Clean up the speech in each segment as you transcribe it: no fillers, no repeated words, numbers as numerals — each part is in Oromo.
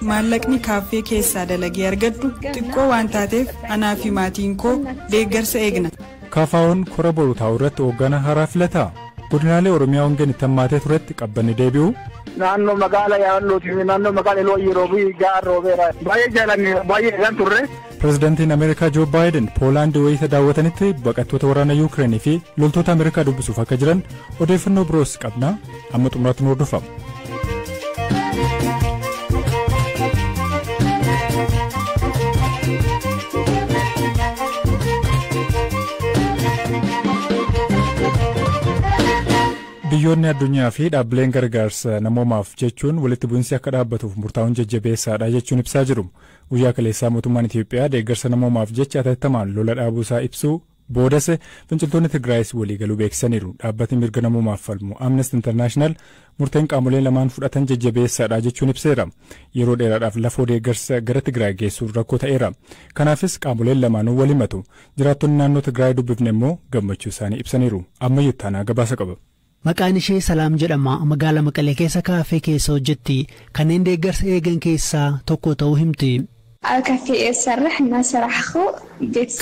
Maallaqni kaaffee keessaa dalagee argadhu xiqqoo waan taateef anaa fi maatiin koo deeggarsa eegna. KFO'n kora boru taa'u irratti hoogganaa haaraa filata. Godinaalee Oromiyaa hongeen itti hammaatee turetti qabbanni deebi'u. Naannoo magaala Yaaballootii fi naannoo magaala Elooyyii roobii gahaan roobeera. Baay'ee jaalanne baay'ee eegan turre. Pireezidaantiin Ameerikaa Joo Baayiden Poolaandii wayita daawwatanitti baqattoota waraana Yuukireenii fi loltoota Ameerikaa dubbisuuf akka jiran odeeffannoo biroos qabna. Amma xumuraatti nu hordofaa. Biyyoonni addunyaa fi dhaabbileen gargaarsa namoomaaf jechuun walitti bu'iinsi akka dhaabbatuuf murtaa'uun jajjabeessaadha jechuun ibsaa jiru. Guyyaa kaleessaa mootummaan Itiyoophiyaa deeggarsa namoomaaf jecha atattamaan lola dhaabuusaa ibsuu boodas finciltoonni Tigraayis waliigaluu beeksisaniiru. Dhaabbatni mirga namoomaaf falmu Amnesty International murteen qaamoleen lamaan fudhatan jajjabeessaadha jechuun ibseera. Yeroo dheeraadhaaf lafoo deeggarsa gara Tigraay geessuun rakkoo ta'eera. Kanaafis qaamoleen lamaanuu wal himatu. Jiraattonni naannoo Tigraay dubbifne immoo gammachuu isaanii ibsaniiru. Ammayyuu taanaa gabaasa qaba. Maqaan ishee Salaam jedhama. Magaala Maqalee keessa kaafee keessa hojjetti. Kanneen deeggarsa eegan keessaa tokko ta'uu himti.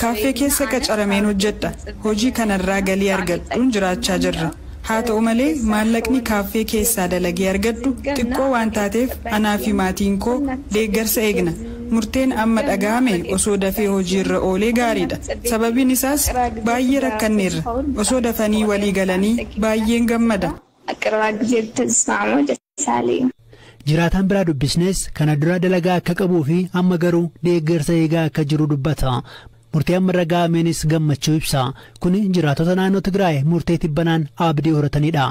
Kaaffee keessa qacarameen hojjedha. Hojii kanarraa galii argadhuun jiraachaa jirra. Haa ta'u malee maallaqni kaaffee keessaa dalagee argadhu xiqqoo waan taateef anaa fi maatiin koo deeggarsa eegna. Murteen amma dhagahame osoo dafee hojiirra oolee gaariidha. Sababiin isaas baay'ee rakkanneerra. Osoo dafanii walii galanii baay'een gammada. Jiraataan biraa dubbisnes kana dura dalagaa akka qabuu fi amma garuu deeggarsa eegaa akka jiru dubbata. Murtee amma irra ga'ameenis gammachuu ibsa. Kuni jiraatota naannoo Tigraay murtee tibbanaan abdii horatanidha.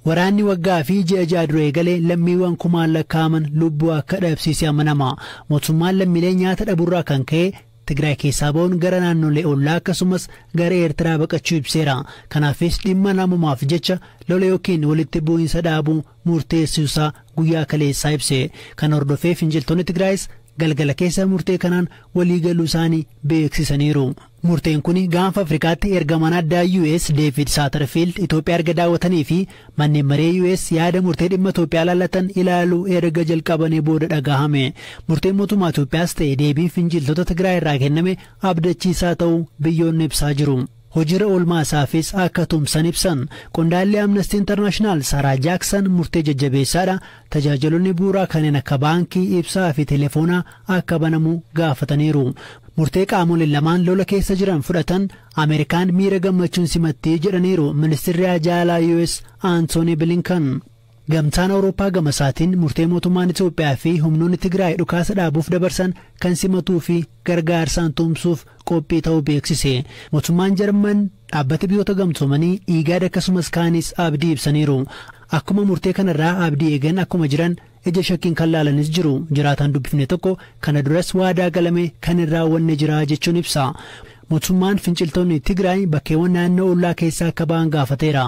Waraanni waggaa fi ji'a 6 dura eegalee lammiiwwan kumaan lakkaa'aman lubbuu akka dhabsiise amanama. Mootummaan lammiilee nyaata dhabuurraa kan ka'e Tigraay keessaa ba'uun gara naannolee ollaa akkasumas gara Eertiraa baqachuu ibseera. Kanaafis dhimma namumaaf jecha lola yookiin walitti bu'iinsa dhaabuu murteessuusaa guyyaa kaleessaa ibse. Kan hordofee finciltoonni Tigraayis galgala keessa murtee kanaan waliigaluu isaanii beeksisaniiru. Murteen kun gaanfa Afrikaatti ergamaan addaa US David Satterfield Itoophiyaa erga daawwatanii fi manneen maree US yaada murtee dhimma Itoophiyaa laallatan ilaaluu erga jalqabanii booda dhagahame. Murteen mootummaa Itoophiyaas ta'e deebiin finciltoota Tigraay irraa kenname abdachiisaa ta'uu biyyoonni ibsaa jiru. Hojiirra oolmaa isaafis akka tumsan ibsan. Qondaalli Amnesty International Saaraa Jaaksan murtee jajjabeessaadha. Tajaajiloonni bu'uuraa kanneen akka baankii, ibsaa fi telefoonaa akka banamu gaafataniiru. Murtee qaamoleen lamaan lola keessa jiran fudhatan Ameerikaan miira gammachuun simattee jedhaniiru ministeerri haajaa US Anthony Blinken. Gamtaan Awurooppaa gama isaatiin murtee mootummaan Itoophiyaa fi humnoonni Tigraay dhukaasa dhaabuuf dabarsan kan simatuu fi gargaarsaan tumsuuf qophii ta'uu beeksise. Mootummaan Jarman dhaabbata biyyoota gamtoomanii IGAD akkasumas kaanis abdii ibsaniiru. Akkuma murtee kanarraa abdii eegan akkuma jiran ija shakkiin kan laalanis jiru. Jiraataan dubbifne tokko kana duras waadaa galame kan hin raawwanne jira jechuun ibsa. Mootummaan finciltoonni Tigraay bakkeewwan naannoo ollaa keessaa akka ba'an gaafateera.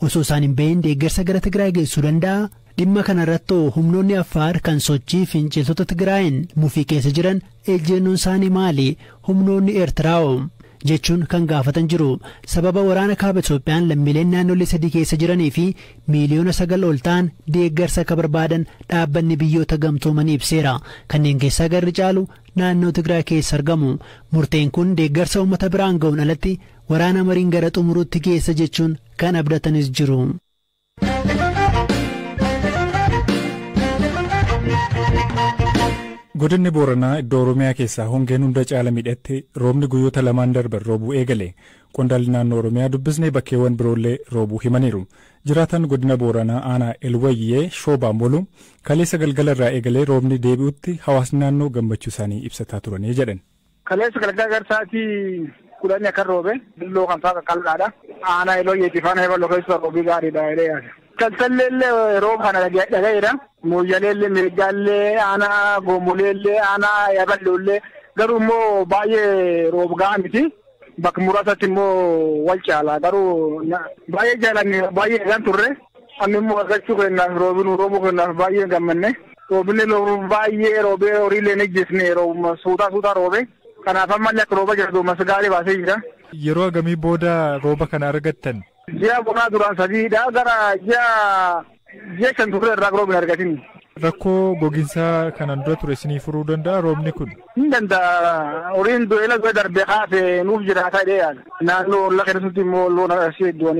Osoo isaan hin bahin deeggarsa gara Tigraay geessuu danda'a. Dhimma kanarratti humnoonni Affaar kan sochii finciltoota Tigraayin mufii keessa jiran ejjennoon isaanii maali? Humnoonni Eertiraa'oo jechuun kan gaafatan jiru. Sababa waraana kaaba Itoophiyaan lammiileen naannolee 3 keessa jiranii fi miiliyoona 9 ol ta'an deeggarsa akka barbaadan dhaabbanni biyyoota gamtoomanii ibseera. Kanneen keessaa garri caalu naannoo Tigraay keessa argamu. Murteen kun deeggarsa uummata biraan ga'uun alatti waraana mariin gara xumuruutti geessa jechuun kan abdatanis jiru. Godinni Booranaa iddoo Oromiyaa keessaa hongeen hunda caala miidhatti roobni guyyoota lamaan darban roobuu eegale. Qondaalli naannoo Oromiyaa dubbisnee bakkeewwan biroollee roobuu himaniiru. Jiraataan godina Booranaa aanaa Elwayyee Shoobaa Molu kaleessa galgala irraa eegalee roobni deebi'utti hawaasni naannoo gammachuu isaanii ibsataa turanii jedhan. Kaleessa galgala gara sa'aatii 10 akka roobe billoo kan fa'aa qal'aadha. Aanaa Elwayyeetii faana eebaloo keessa roobii gaariidha jedhee yaada. Taltalleellee rooba kana dhaga'eera. Mooyyaleellee, Mirgaallee, aanaa Goomoleellee, aanaa Yaballoollee garuu immoo baay'ee rooba gahaa miti. Bakka muraasatti immoo wal caala garuu baay'ee jaalanne baay'ee eegan turre. Amma immoo argachuu kennaaf roobni roobuu kennaaf baay'ee gammanne. Roobni baay'ee roobee horiilee ni ejjisne roobuma suutaa suutaa roobe. Kanaaf ammallee akka rooba jira duumas gaarii baasee jira. Yeroo hagamii booda rooba kana argattan? Ji'a bonaa duraan 3dha gara ji'a Ji'a 5 turre irraa roobni hin argatin. Rakkoo gogiinsaa kanaan dura ture isinii furuu danda'a roobni kun? Hin danda'a. Horiin du'eela du'e darbee kaasee nuuf jiraata jedhee yaada. Naannoo ollaa keessatti immoo loon asii hedduun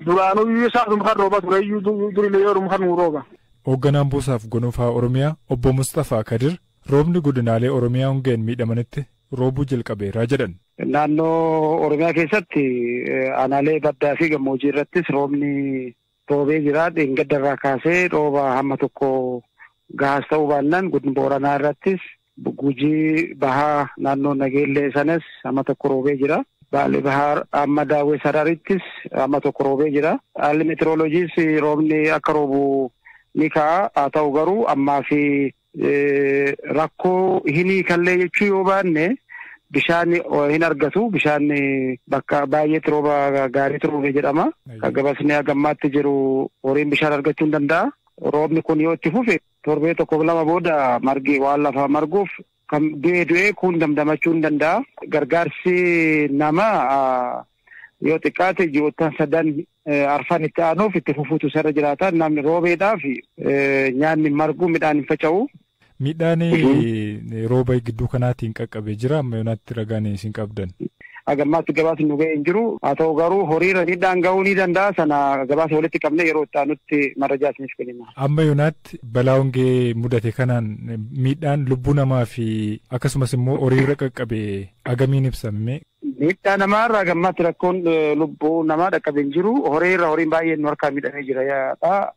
duraanuu iyyuu isaaf kan rooba ture iyyuu durillee yeroo kan nu rooba. Hoogganaan buusaaf gonofaa Oromiyaa obbo Mustafaa Kadir roobni godinaalee Oromiyaa hongeen miidhamanitti roobuu jalqabeeraa jedhan. Naannoo Oromiyaa keessatti aanaalee baddaa fi gammoojjii irrattis roobni roobee jira. Dheengadda irraa kaasee rooba hamma tokko gahaas ta'uu baannaan godina Booranaa irrattis Gujii bahaa naannoo Nageellee sanas hamma tokko roobee jira. Baalee bahaa amma Daawwee Sararittis hamma tokko roobee jira. Haalli meteoroloojiis roobni akka roobu ni ka'a. Haa ta'u garuu ammaa fi rakkoo hin hiikallee jechuu yoo baanne bishaan hin argatu. Bishaan bakka baay'eetti rooba gaariitu roobe jedhama. Gabaasni hagammaatti jiru horiin bishaan argachuu hin danda'a. Roobni kun yoo itti fufe torbee 1-2 booda margi waan lafaa marguuf kan du'ee du'ee kun damdamachuu hin danda'a. Gargaarsi namaa yoo xiqqaate ji'oottan 3 4 itti aanuuf itti fufuutu isarra jiraata. Namni roobeedhaaf nyaanni margu midhaan hin faca'u. Midhaan rooba gidduu kanaatiin qaqqabee jira amma yoonaatti ragaan isin qabdan. Hagammaatti gabaasni nu ga'ee hin jiru. Haa ta'u garuu horiirra miidhaan ga'uu ni danda'a. Sana gabaasa walitti qabnee yeroo itti aanutti marajaa isiniif kennina. Amma yoonaatti balaa hongee mudate kanaan miidhaan lubbuu namaa fi akkasumas immoo horiirra qaqqabe agamiin ibsame? Miidhaa namaarraa hagammaatti rakkoon lubbuu namaa dhaqqabe hin jiru. Horiirra horiin baay'een nu harkaa miidhamee jira.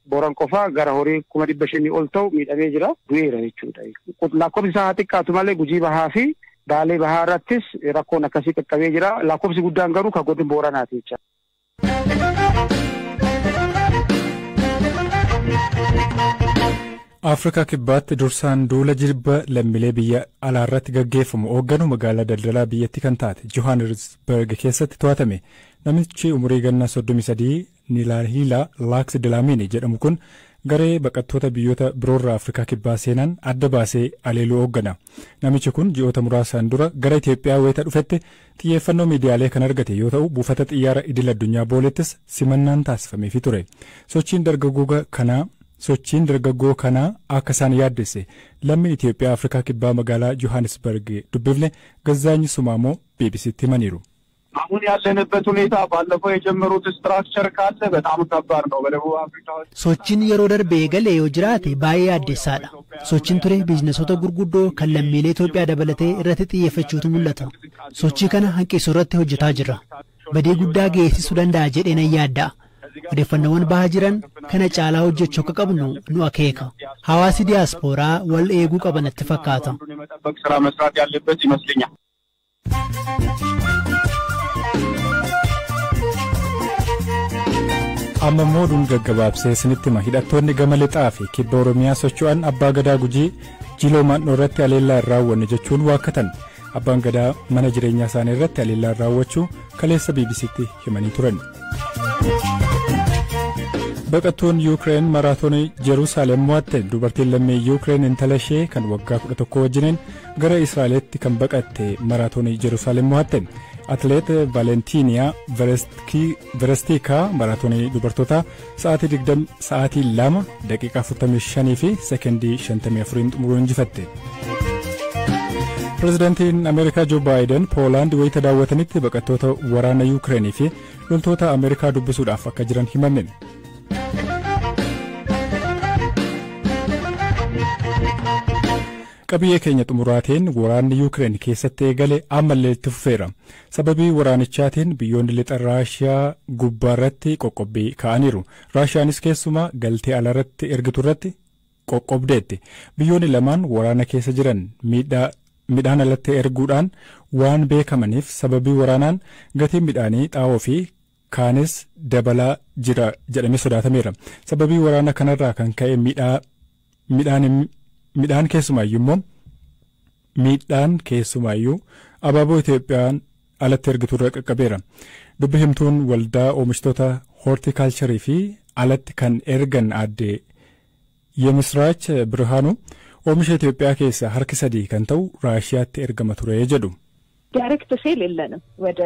Boran qofaa gara horii 500,000 ol ta'u miidhamee jira. Du'eera jechuudha. Lakkoofsi isaa haa xiqqaatu malee Gujii bahaa fi Baalee bahaa irrattis rakkoon akkasii qaqqabee jira. Lakkoofsi guddaan garuu kan godina Booranaati jecha. Afrikaa Kibbaatti dursaan duula jilba lammiilee biyya alaarratti gaggeeffamu hoogganu magaalaa daldalaa biyyattii kan taate Johannesburg keessatti to'atame. Namichi umurii ganna 33 Nilaahila Laaks Dilaamiini jedhamu kun garee baqattoota biyyoota biroorraa Afrikaa Kibbaa seenan adda baasee aleeluu hooggana. Namichi kun ji'oota muraasaan dura gara Itoophiyaa wayita dhufetti xiyyeeffannoo miidiyaalee kan argate yoo ta'u buufata xiyyaara idil addunyaa boolettis simannaan taasifameefii ture. Sochiin dargaggoo kanaa akka isaan yaaddesse lammii Itoophiyaa Afrikaa Kibbaa magaalaa Johannesburg dubbifne Gazzaanyi Sumaamoo BBCtti himaniiru. አሁን ያለንበት ሁኔታ ባለፈው የጀመሩት ስትራክቸር ካለ በጣም ከባድ ነው። በደቡብ አፍሪካ Sochiin yeroo darbe eegale yoo jiraate baay'ee addeessaadha. Sochiin ture biiznesoota gurguddoo kan lammiilee Itoophiyaa dabalatee irratti xiyyeeffachuutu mul'ata. Sochii kana hanqisuu irratti hojjetaa jirra. Badii guddaa geessisuu danda'a jedhee nan yaadda'a. Odeeffannoowwan bahaa jiran kana caalaa hojjechuu akka qabnu nu akeeka. Hawaasi diyaaspooraa wal eeguu qaba natti fakkaata. የመጠበቅ ስራ መስራት ያለበት ይመስለኛል። Amma immoo oduun gaggabaabsee isinitti hima. Hidhattoonni gama lixaa fi kibba Oromiyaa socho'an abbaa gadaa Gujii Jiloo Maannoo irratti haleellaa hin raawwanne jechuun waakkatan. Abbaan gadaa mana jireenyaa isaanii irratti haleellaa raawwachuu kaleessa BBCtti himanii turan. Baqattuun Yuukireen maraatoonii Jeruusaalem mo'atte. Dubartiin lammii Yuukireen intala ishee kan waggaa 11 wajjiniin gara Israa'elitti kan baqatte maraatoonii Jeruusaalem mo'atte. Atileet Valentiniyaa Verestiikaa maraatoonii dubartootaa sa'aatii 20 sa'aatii 2 daqiiqaa 45 fi sekendii 54 xumuruun injifatte. Pireezidaantiin Ameerikaa Joo Baayiden Poolaand wayita daawwatanitti baqattoota waraana Yuukireenii fi loltoota Ameerikaa dubbisuudhaaf akka jiran himame. Qabiyyee keenya xumuraatiin waraanni Yuukireen keessatti eegale ammallee itti fufeera. Sababii waraanichaatiin biyyoonni lixa Raashiyaa gubbaarratti qoqqobbii kaa'aniiru. Raashiyaanis keessumaa galtee alaarratti ergitu irratti qoqqobdeetti. Biyyoonni lamaan waraana keessa jiran midhaan alatti erguudhaan waan beekamaniif sababii waraanaan gatiin midhaanii xaa'oo fi kaanis dabalaa jira jedhamee sodaatameera. Sababii waraana kanarraa kan ka'e midhaan keessumaayyuu immoo miidhaan keessumaayyuu abaaboo Itoophiyaan alatti ergitu irra qaqqabeera. Dubbi himtuun waldaa oomishtoota hoortikaalcharii fi alatti kan ergan aadde Yemisraach Birhaanuu oomisha Itoophiyaa keessaa harki 3 kan ta'u Raashiyaatti ergama ture jedhu. ዳይሬክት ሴል የለንም ወደ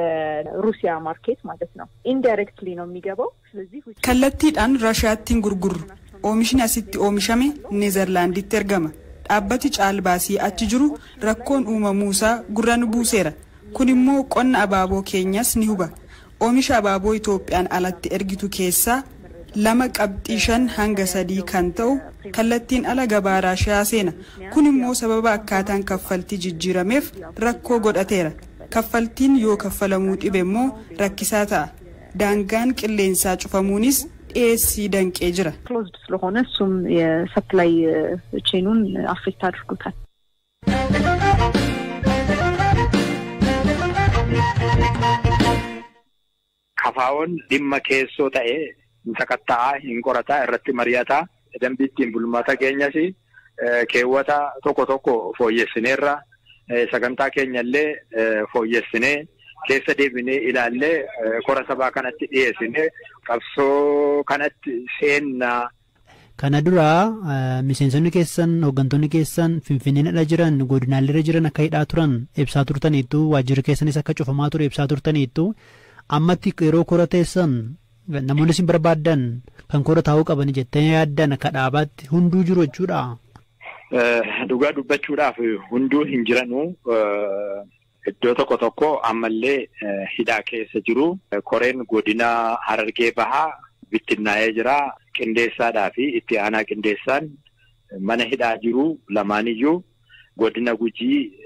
ሩሲያ ማርኬት ማለት ነው። ኢንዳይሬክትሊ ነው የሚገባው። ስለዚህ Kallattiidhaan Raashiyaatti hin gurgurru. Oomishni asitti oomishame Neezerlaanditti ergama. Dhaabbati caalbaasii achi jiru rakkoon uumamuusaa gurra nu buuseera. Kun immoo qonna abaaboo keenyas ni huba. Oomisha abaaboo Itoophiyaan alatti ergitu keessaa 2.5 hanga 3 kan ta'u kallattiin ala gabaa Raashiyaa seena. Kun immoo sababa akkaataan kaffaltii jijjiirameef rakkoo godhateera. Kaffaltiin yoo kaffalamuu dhibe immoo rakkisaa ta'a. Daangaan qilleensaa cufamuunis dhiyeessii danqee jira. ክሎዝድ ስለሆነ እሱም የሰፕላይ ቼኑን አፌክት አድርጎታል። Kafaa'oon dhimma keessoo ta'ee hin sakatta'aa, hin qorataa, irratti mari'ataa, dambii ittiin bulmaata keenyas keewwata tokko tokko fooyyessineerra, sagantaa keenya illee fooyyessinee keessa deebinee ilaallee kora sabaa kanatti dhiyeessinee qabsoo kanatti seennaa. Kana dura miseensonni keessan hooggantoonni keessan Finfinneedha jiran godinaalee jiran akka hidhaa turan ibsaa turtaniitu, waajjirri keessanis akka cufamaa ture ibsaa turtaniitu, ammatti yeroo kora teessan namoonni isin barbaaddan kan kora taa'uu qaban jettanii yaaddan akka dhaabaatti hunduu jiru jechuudha. Dhugaa dubbachuudhaaf hunduu hin jiranuu. Iddoo tokko tokko ammallee hidhaa keessa jiru. Koreen godina Harargee Bahaa bittinnaa'ee jira. Qindeessaadhaa fi itti aanaa qindeessaan mana hidhaa jiru lamaaniyyuu. Godina Gujii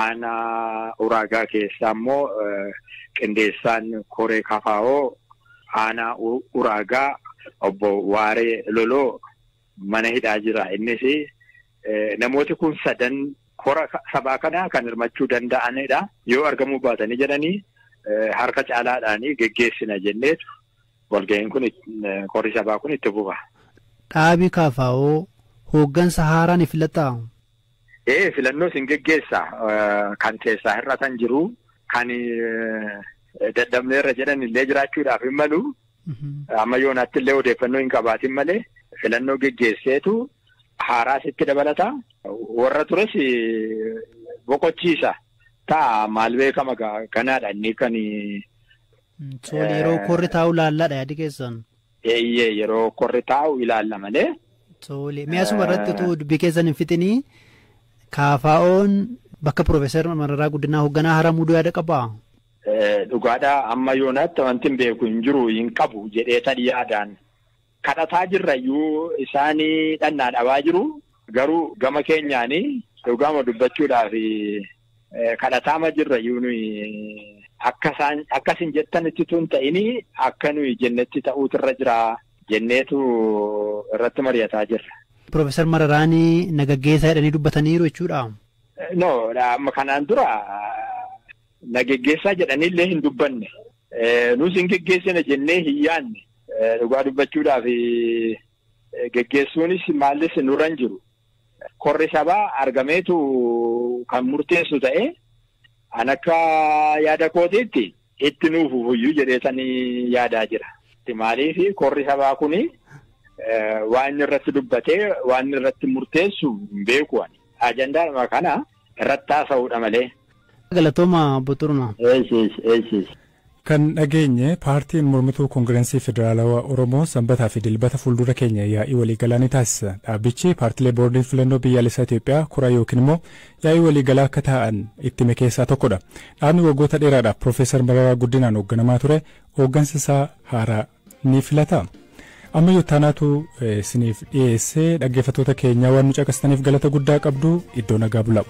aanaa Uraagaa keessaa immoo qindeessaan koree Kafaa'oo aanaa Uraagaa obbo Waaree Loloo mana hidhaa jira. Innis namooti kun sadan kora sabaa kana kan hirmachuu danda'anidha. Yoo argamuu baatanii jedhanii harka caalaadhaanii geggeessina jenneetu walga'iin kun korri sabaa kun itti fufa. Dhaabii Kafaa'oo hooggansa haaraa ni filataa? Filannoo isin geggeessa. Kan keessaa hir'atan jiru, kan dadhabneerra jedhan illee jiraachuudhaaf hin malu. Amma yoonaatti illee odeeffannoo hin qabaatin malee filannoo geggeesseetu haaraas itti dabalata. Warra tures boqochiisa. Ta'a maal beekama ganaadha inni kan. Tole, yeroo korri taa'u ilaallaadha yaadi keessan. Eeyyee, yeroo korri taa'u ilaalla malee. Tole, mi'a suma irratti utuu dubbii keessan hin fixinii Kafaa'oon bakka Piroofeesar Mararaa Guddinaa hoogganaa haaraa muuduu yaada qabaa? Dhugaadhaa amma yoonaatti wanti hin beeku hin jiru hin qabu jedhee tan yaadaan. Kadhataa jirrayyuu isaanii dhannaa dhabaa jiru. Garuu gama keenyaanii dhugaama dubbachuudhaaf kadhataama jirrayyuu nuyi akka isaan akkasin jettanitti tun ta'inii akka nuyi jennetti ta'uutu irra jira jenneetu irratti mari'ataa jirra. Piroofeesar Mararaanii na gaggeessaa jedhanii dubbataniiru jechuudha. No, amma kanaan dura na geggeessaa jedhaniillee hin dubbanne. Nus hin geggeessine jennee hin yaadne. Dhugaa dubbachuudhaaf geggeessuunis maallis nurra hin jiru. Korri sabaa argameetu kan murteessu ta'e an akka yaada kootiitti itti nuuf fufuyyuu jedheetanii yaadaa jira. Maaliif korri sabaa kuni waan inni irratti dubbatee waan inni irratti murteessu hin beeku ani. Ajandaadhuma kana irratti haasa'uudha malee. Galatooma obbo Xurunaa. Eessis. Kan dhageenye paartiin mormituu Koongirensii Federaalawaa Oromoo Sanbataa fi Dilbata fuuldura keenya yaa'ii waliigalaa ni taasisa. Dhaabbichi paartilee boordiin filannoo biyyaalessaa Itoophiyaa kuraa yookiin immoo yaa'ii waliigalaa akka taa'an itti hime keessaa tokkodha. Dhaabni waggoota dheeraadhaaf Piroofeesar Mararaa Guddinaan hoogganamaa ture hooggansa isaa haaraa ni filata. Amma yottaanaatu isiniif dhiyeessee, dhaggeeffattoota keenyaa waan nu caqastaniif galata guddaa qabdu, iddoo nagaa bulaa.